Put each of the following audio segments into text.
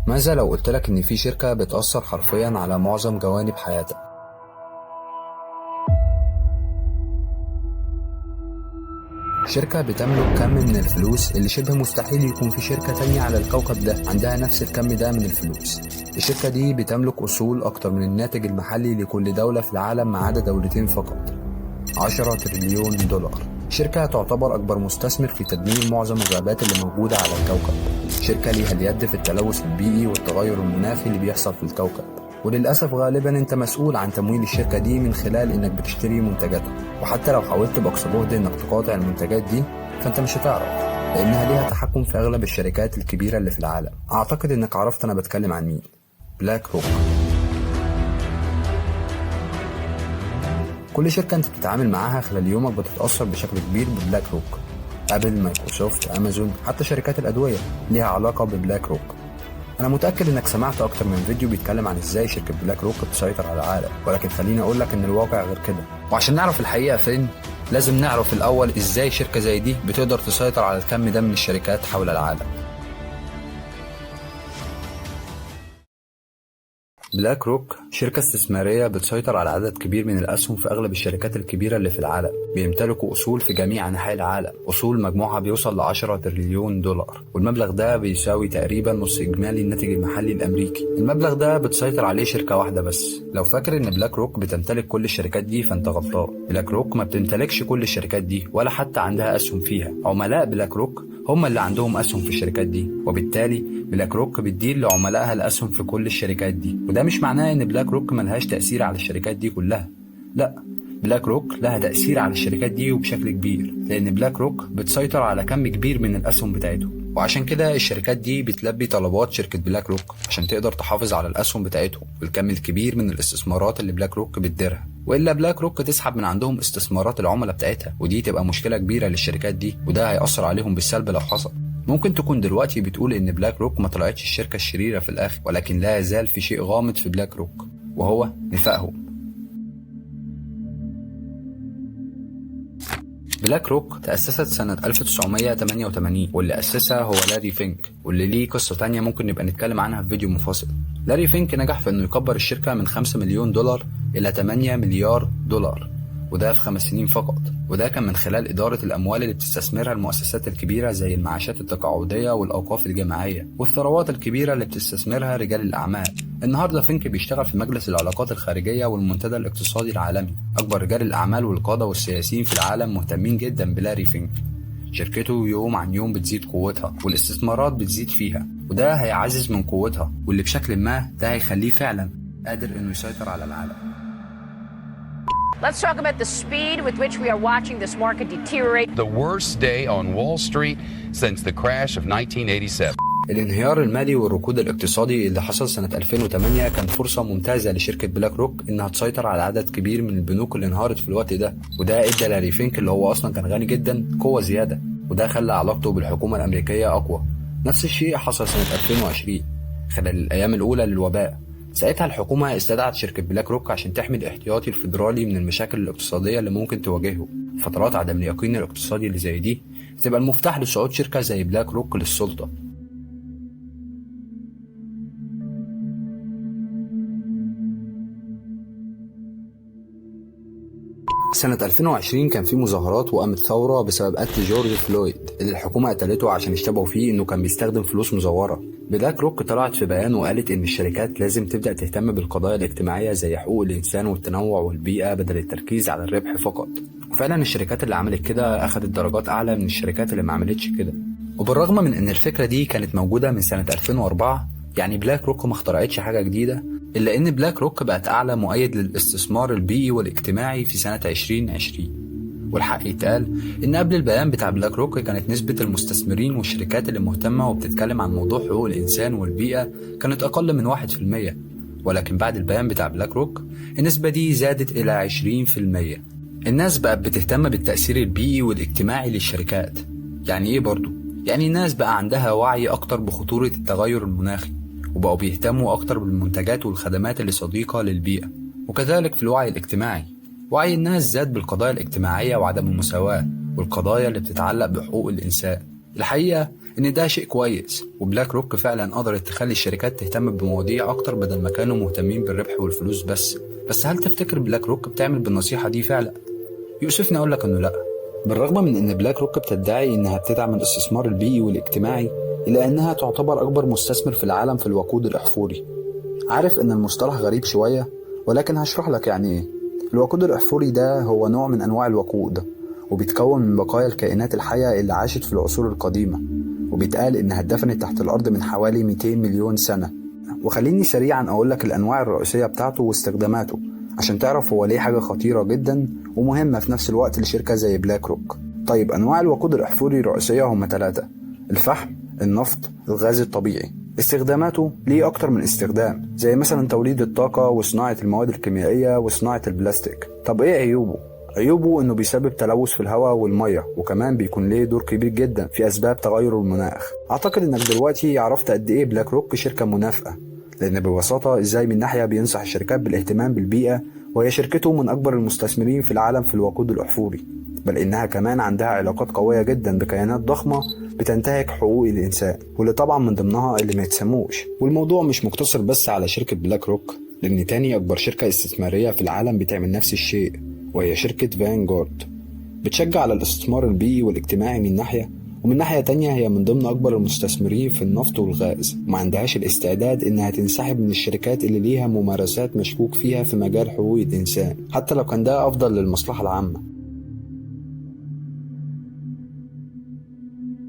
ماذا لو قلت لك إن في شركة بتأثر حرفيا على معظم جوانب حياتك؟ شركة بتملك كم من الفلوس اللي شبه مستحيل يكون في شركة تانية على الكوكب ده عندها نفس الكم ده من الفلوس. الشركة دي بتملك أصول أكتر من الناتج المحلي لكل دولة في العالم ما عدا دولتين فقط، 10 تريليون دولار. شركة تعتبر أكبر مستثمر في تدمير معظم الغابات اللي موجودة على الكوكب. شركة ليها اليد في التلوث البيئي والتغير المناخي اللي بيحصل في الكوكب، وللأسف غالبا أنت مسؤول عن تمويل الشركة دي من خلال إنك بتشتري منتجاتها، وحتى لو حاولت بأقصى جهد إنك تقاطع المنتجات دي فأنت مش هتعرف، لأنها ليها تحكم في أغلب الشركات الكبيرة اللي في العالم. أعتقد إنك عرفت أنا بتكلم عن مين، بلاك روك. كل شركة أنت بتتعامل معاها خلال يومك بتتأثر بشكل كبير ببلاك روك. أبل، مايكروسوفت، أمازون، حتى شركات الأدوية ليها علاقة ببلاك روك. أنا متأكد إنك سمعت أكتر من فيديو بيتكلم عن إزاي شركة بلاك روك بتسيطر على العالم، ولكن خليني أقول لك إن الواقع غير كده. وعشان نعرف الحقيقة فين، لازم نعرف الأول إزاي شركة زي دي بتقدر تسيطر على الكم ده من الشركات حول العالم. بلاك روك شركة استثمارية بتسيطر على عدد كبير من الأسهم في أغلب الشركات الكبيرة اللي في العالم. بيمتلكوا أصول في جميع أنحاء العالم، أصول مجموعها بيوصل ل10 تريليون دولار، والمبلغ ده بيساوي تقريبا نص إجمالي الناتج المحلي الأمريكي. المبلغ ده بتسيطر عليه شركة واحدة بس. لو فاكر إن بلاك روك بتمتلك كل الشركات دي فأنت غلطان. بلاك روك ما بتمتلكش كل الشركات دي ولا حتى عندها أسهم فيها. عملاء بلاك روك هم اللي عندهم أسهم في الشركات دي، وبالتالي بلاك روك بتدير لعملائها الأسهم في كل الشركات دي. وده مش معناه إن بلاك روك ملهاش تأثير على الشركات دي كلها، لا، بلاك روك لها تأثير على الشركات دي وبشكل كبير، لأن بلاك روك بتسيطر على كم كبير من الأسهم بتاعتهم، وعشان كده الشركات دي بتلبي طلبات شركة بلاك روك عشان تقدر تحافظ على الأسهم بتاعتهم والكم الكبير من الاستثمارات اللي بلاك روك بتديرها، وإلا بلاك روك تسحب من عندهم استثمارات العملاء بتاعتها، ودي تبقى مشكلة كبيرة للشركات دي، وده هيأثر عليهم بالسلب لو حصل. ممكن تكون دلوقتي بتقول إن بلاك روك ما طلعتش الشركة الشريرة في الآخر، ولكن لا يزال في شيء غامض في بلاك روك، وهو نفاقهم. بلاك روك تأسست سنة 1988، واللي أسسها هو لاري فينك، واللي ليه قصة تانية ممكن نبقى نتكلم عنها في فيديو منفصل. لاري فينك نجح في إنه يكبر الشركة من 5 مليون دولار إلى 8 مليار دولار، وده في 5 سنين فقط، وده كان من خلال إدارة الأموال اللي بتستثمرها المؤسسات الكبيرة زي المعاشات التقاعدية والأوقاف الجماعية والثروات الكبيرة اللي بتستثمرها رجال الأعمال. النهاردة فينك بيشتغل في مجلس العلاقات الخارجية والمنتدى الاقتصادي العالمي. أكبر رجال الأعمال والقادة والسياسيين في العالم مهتمين جدا بلاري فينك. شركته يوم عن يوم بتزيد قوتها والاستثمارات بتزيد فيها، وده هيعزز من قوتها، واللي بشكل ما ده هيخليه فعلا قادر إنه يسيطر على العالم. Let's talk about the speed with which we are watching this market deteriorate. The worst day on Wall Street since the crash of 1987. الانهيار المالي والركود الاقتصادي اللي حصل سنة 2008 كان فرصة ممتازة لشركة بلاك روك إنها تسيطر على عدد كبير من البنوك اللي انهارت في الوقت ده، وده ادى لاري فينك اللي هو أصلا كان غني جدا قوة زيادة، وده خلى علاقته بالحكومة الأمريكية أقوى. نفس الشيء حصل سنة 2020 خلال الأيام الأولى للوباء. ساعتها الحكومة استدعت شركة بلاك روك عشان تحمي الاحتياطي الفيدرالي من المشاكل الاقتصادية اللي ممكن تواجهه. فترات عدم اليقين الاقتصادي اللي زي دي بتبقى المفتاح لصعود شركة زي بلاك روك للسلطة. سنة 2020 كان في مظاهرات وقامت ثورة بسبب قتل جورج فلويد اللي الحكومة قتلته عشان اشتبهوا فيه انه كان بيستخدم فلوس مزورة. بلاك روك طلعت في بيان وقالت ان الشركات لازم تبدأ تهتم بالقضايا الاجتماعية زي حقوق الإنسان والتنوع والبيئة بدل التركيز على الربح فقط. وفعلا الشركات اللي عملت كده أخدت درجات أعلى من الشركات اللي ما عملتش كده. وبالرغم من ان الفكرة دي كانت موجودة من سنة 2004، يعني بلاك روك ما اخترعتش حاجة جديدة، إلا إن بلاك روك بقت أعلى مؤيد للاستثمار البيئي والاجتماعي في سنة 2020. والحق يتقال إن قبل البيان بتاع بلاك روك كانت نسبة المستثمرين والشركات اللي مهتمة وبتتكلم عن موضوع حقوق الإنسان والبيئة كانت أقل من 1%، ولكن بعد البيان بتاع بلاك روك النسبة دي زادت إلى 20%. الناس بقت بتهتم بالتأثير البيئي والاجتماعي للشركات. يعني إيه برضو؟ يعني الناس بقى عندها وعي أكتر بخطورة التغير المناخي، وبقوا بيهتموا أكتر بالمنتجات والخدمات اللي صديقة للبيئة. وكذلك في الوعي الاجتماعي، وعي الناس زاد بالقضايا الاجتماعية وعدم المساواة والقضايا اللي بتتعلق بحقوق الإنسان. الحقيقة إن ده شيء كويس، وبلاك روك فعلا قدرت تخلي الشركات تهتم بمواضيع أكتر بدل ما كانوا مهتمين بالربح والفلوس بس. بس هل تفتكر بلاك روك بتعمل بالنصيحة دي فعلا؟ يؤسفني أقول لك إنه لأ. بالرغم من إن بلاك روك بتدعي إنها بتدعم الاستثمار البيئي والاجتماعي، إلا أنها تعتبر أكبر مستثمر في العالم في الوقود الأحفوري. عارف إن المصطلح غريب شوية، ولكن هشرح لك يعني إيه. الوقود الأحفوري ده هو نوع من أنواع الوقود، وبيتكون من بقايا الكائنات الحية اللي عاشت في العصور القديمة، وبيتقال إنها اتدفنت تحت الأرض من حوالي 200 مليون سنة. وخليني سريعا أقول لك الأنواع الرئيسية بتاعته واستخداماته عشان تعرف هو ليه حاجة خطيرة جدا ومهمة في نفس الوقت لشركة زي بلاك روك. طيب، أنواع الوقود الأحفوري الرئيسية هم 3: الفحم، النفط، الغاز الطبيعي. استخداماته ليه أكتر من استخدام، زي مثلا توليد الطاقة وصناعة المواد الكيميائية وصناعة البلاستيك. طب إيه عيوبه؟ عيوبه إنه بيسبب تلوث في الهواء والمية، وكمان بيكون ليه دور كبير جدا في أسباب تغير المناخ. أعتقد إنك دلوقتي عرفت قد إيه بلاك روك شركة منافقة، لأن ببساطة إزاي من ناحية بينصح الشركات بالاهتمام بالبيئة، وهي شركته من أكبر المستثمرين في العالم في الوقود الأحفوري، بل إنها كمان عندها علاقات قوية جدا بكيانات ضخمة بتنتهك حقوق الإنسان، واللي طبعا من ضمنها اللي ما يتسموش. والموضوع مش مقتصر بس على شركة بلاك روك، لأن تاني أكبر شركة استثمارية في العالم بتعمل نفس الشيء، وهي شركة فانجارد. بتشجع على الاستثمار البيئي والاجتماعي من ناحية، ومن ناحية تانية هي من ضمن أكبر المستثمرين في النفط والغاز، وما عندهاش الاستعداد إنها تنسحب من الشركات اللي ليها ممارسات مشكوك فيها في مجال حقوق الإنسان، حتى لو كان ده أفضل للمصلحة العامة.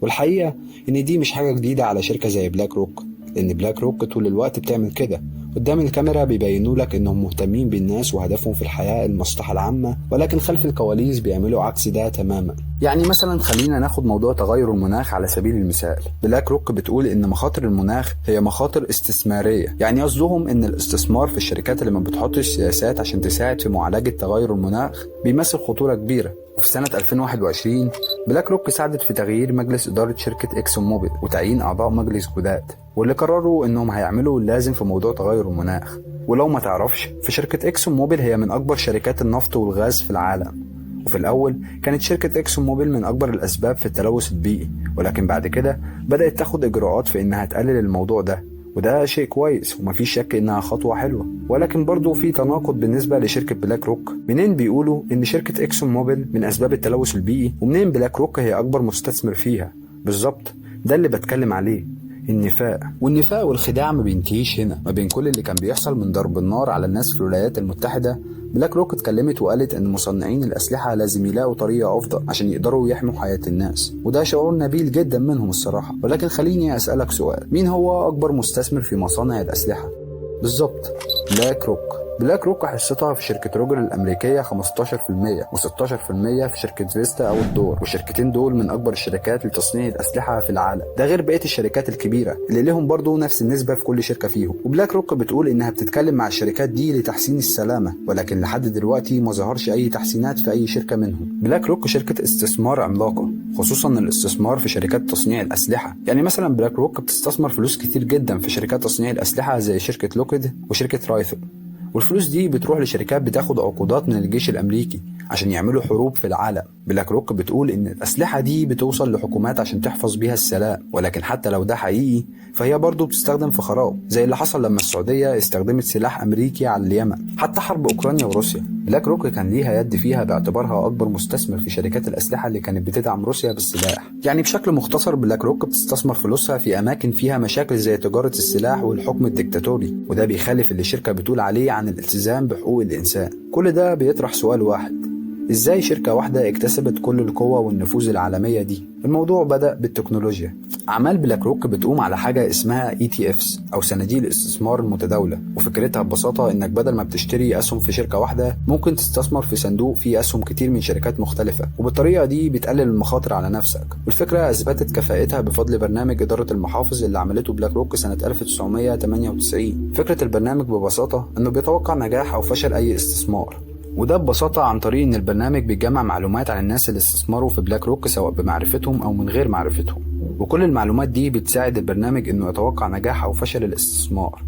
والحقيقة إن دي مش حاجة جديدة على شركة زي بلاك روك، لأن بلاك روك طول الوقت بتعمل كده. قدام الكاميرا بيبينوا لك إنهم مهتمين بالناس وهدفهم في الحياة المصلحة العامة، ولكن خلف الكواليس بيعملوا عكس ده تماما. يعني مثلا خلينا ناخد موضوع تغير المناخ على سبيل المثال. بلاك روك بتقول إن مخاطر المناخ هي مخاطر استثمارية، يعني قصدهم إن الاستثمار في الشركات اللي ما بتحطش سياسات عشان تساعد في معالجة تغير المناخ بيمثل خطورة كبيرة. وفي سنة 2021 بلاك روك ساعدت في تغيير مجلس إدارة شركة إكسون موبيل وتعيين أعضاء مجلس جداد، واللي قرروا إنهم هيعملوا اللازم في موضوع تغير المناخ. ولو ما تعرفش، فشركة إكسون موبيل هي من أكبر شركات النفط والغاز في العالم، وفي الأول كانت شركة إكسون موبيل من أكبر الأسباب في التلوث البيئي، ولكن بعد كده بدأت تاخد إجراءات في إنها تقلل الموضوع ده، وده شيء كويس ومفيش شك إنها خطوة حلوة. ولكن برضو في تناقض بالنسبة لشركة بلاك روك، منين بيقولوا إن شركة إكسون موبيل من أسباب التلوث البيئي، ومنين بلاك روك هي أكبر مستثمر فيها؟ بالظبط ده اللي بتكلم عليه، النفاق. والنفاق والخداع ما بينتهيش هنا. ما بين كل اللي كان بيحصل من ضرب النار على الناس في الولايات المتحدة، بلاك روك اتكلمت وقالت ان مصنعين الأسلحة لازم يلاقوا طريقة أفضل عشان يقدروا يحموا حياة الناس، وده شعور نبيل جدا منهم الصراحة. ولكن خليني أسألك سؤال، مين هو أكبر مستثمر في مصانع الأسلحة؟ بالظبط بلاك روك. بلاك روك حصتها في شركة روجر الأمريكية 15% و16% في شركة فيستا أو الدور، والشركتين دول من أكبر الشركات لتصنيع الأسلحة في العالم، ده غير بقية الشركات الكبيرة اللي لهم برضو نفس النسبة في كل شركة فيهم. وبلاك روك بتقول إنها بتتكلم مع الشركات دي لتحسين السلامة، ولكن لحد دلوقتي ما ظهرش أي تحسينات في أي شركة منهم. بلاك روك شركة استثمار عملاقة، خصوصا الاستثمار في شركات تصنيع الأسلحة. يعني مثلا بلاك روك بتستثمر فلوس كتير جدا في شركات تصنيع الأسلحة زي شركة لوكيد وشركة رايثون، والفلوس دي بتروح لشركات بتاخد عقودات من الجيش الأمريكي عشان يعملوا حروب في العالم. بلاك روك بتقول إن الأسلحة دي بتوصل لحكومات عشان تحفظ بيها السلام، ولكن حتى لو ده حقيقي فهي برضو بتستخدم في خراب، زي اللي حصل لما السعودية استخدمت سلاح أمريكي على اليمن. حتى حرب أوكرانيا وروسيا بلاك روك كان ليها يد فيها باعتبارها أكبر مستثمر في شركات الأسلحة اللي كانت بتدعم روسيا بالسلاح. يعني بشكل مختصر بلاك روك بتستثمر فلوسها في أماكن فيها مشاكل زي تجارة السلاح والحكم الدكتاتوري، وده بيخالف اللي الشركة بتقول عليه عن الالتزام بحقوق الإنسان. كل ده بيطرح سؤال واحد، إزاي شركة واحدة اكتسبت كل القوة والنفوذ العالمية دي؟ الموضوع بدأ بالتكنولوجيا. أعمال بلاك روك بتقوم على حاجة اسمها ETFs أو صناديق الاستثمار المتداولة، وفكرتها ببساطة إنك بدل ما بتشتري أسهم في شركة واحدة ممكن تستثمر في صندوق فيه أسهم كتير من شركات مختلفة، وبالطريقة دي بتقلل المخاطر على نفسك. والفكرة أثبتت كفاءتها بفضل برنامج إدارة المحافظ اللي عملته بلاك روك سنة 1998. فكرة البرنامج ببساطة إنه بيتوقع نجاح أو فشل أي استثمار، وده ببساطة عن طريق إن البرنامج بيجمع معلومات عن الناس اللي استثمروا في بلاك روك سواء بمعرفتهم أو من غير معرفتهم، وكل المعلومات دي بتساعد البرنامج إنه يتوقع نجاح أو فشل الاستثمار.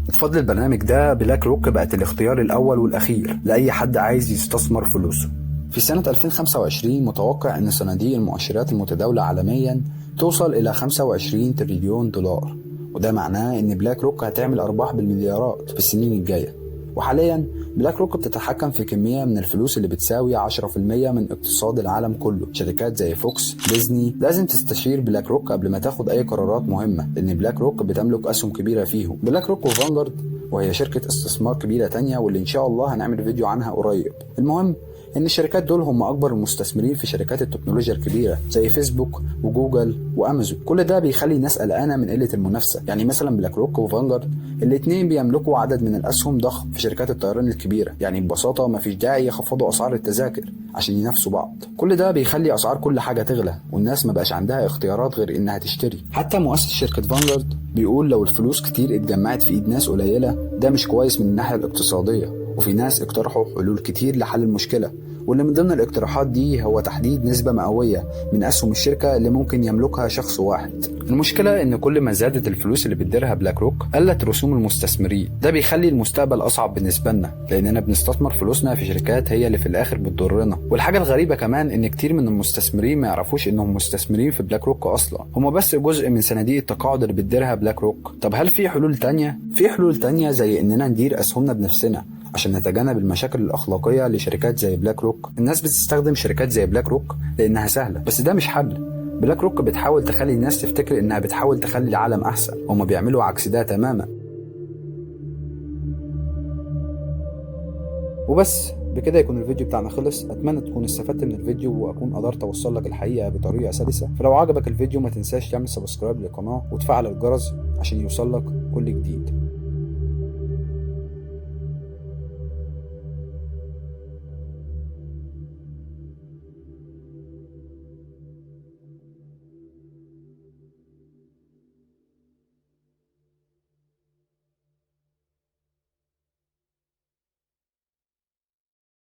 بفضل البرنامج ده بلاك روك بقت الاختيار الأول والأخير لأي حد عايز يستثمر فلوسه. في سنة 2025 متوقع إن صناديق المؤشرات المتداولة عالميا توصل إلى 25 تريليون دولار، وده معناه إن بلاك روك هتعمل أرباح بالمليارات في السنين الجاية. وحاليا بلاك روك بتتحكم في كمية من الفلوس اللي بتساوي 10% من اقتصاد العالم كله. شركات زي فوكس، ديزني لازم تستشير بلاك روك قبل ما تاخد أي قرارات مهمة، لأن بلاك روك بتملك أسهم كبيرة فيهم. بلاك روك وفانجارد، وهي شركة استثمار كبيرة تانية واللي إن شاء الله هنعمل فيديو عنها قريب. المهم إن الشركات دول هم أكبر المستثمرين في شركات التكنولوجيا الكبيرة زي فيسبوك وجوجل وأمازون. كل ده بيخلي الناس قلقانة من قلة المنافسة. يعني مثلا بلاك روك وفانجارد الاثنين بيملكوا عدد من الأسهم ضخم في شركات الطيران الكبيرة، يعني ببساطة مفيش داعي يخفضوا أسعار التذاكر عشان ينافسوا بعض. كل ده بيخلي أسعار كل حاجة تغلى، والناس ما بقاش عندها اختيارات غير إنها تشتري. حتى مؤسس شركة فانجارد بيقول لو الفلوس كتير اتجمعت في إيد ناس قليلة ده مش كويس من الناحية الاقتصادية. وفي ناس اقترحوا حلول كتير لحل المشكلة، واللي من ضمن الاقتراحات دي هو تحديد نسبة مئوية من أسهم الشركة اللي ممكن يملكها شخص واحد. المشكلة إن كل ما زادت الفلوس اللي بتديرها بلاك روك قلت رسوم المستثمرين، ده بيخلي المستقبل أصعب بالنسبة لنا، لأننا بنستثمر فلوسنا في شركات هي اللي في الآخر بتضرنا. والحاجة الغريبة كمان إن كتير من المستثمرين ما يعرفوش إنهم مستثمرين في بلاك روك أصلا، هم بس جزء من صناديق التقاعد اللي بتديرها بلاك روك. طب هل في حلول تانية؟ في حلول تانية زي إننا ندير أسهمنا بنفسنا عشان نتجنب المشاكل الأخلاقية لشركات زي بلاك روك. الناس بتستخدم شركات زي بلاك روك لأنها سهلة، بس ده مش حل. بلاك روك بتحاول تخلي الناس تفتكر إنها بتحاول تخلي العالم أحسن، هما بيعملوا عكس ده تماما. وبس بكده يكون الفيديو بتاعنا خلص. أتمنى تكون استفدت من الفيديو وأكون قدرت أوصل لك الحقيقة بطريقة سلسة. فلو عجبك الفيديو ما تنساش تعمل subscribe للقناة وتفعل الجرس عشان يوصل لك كل جديد.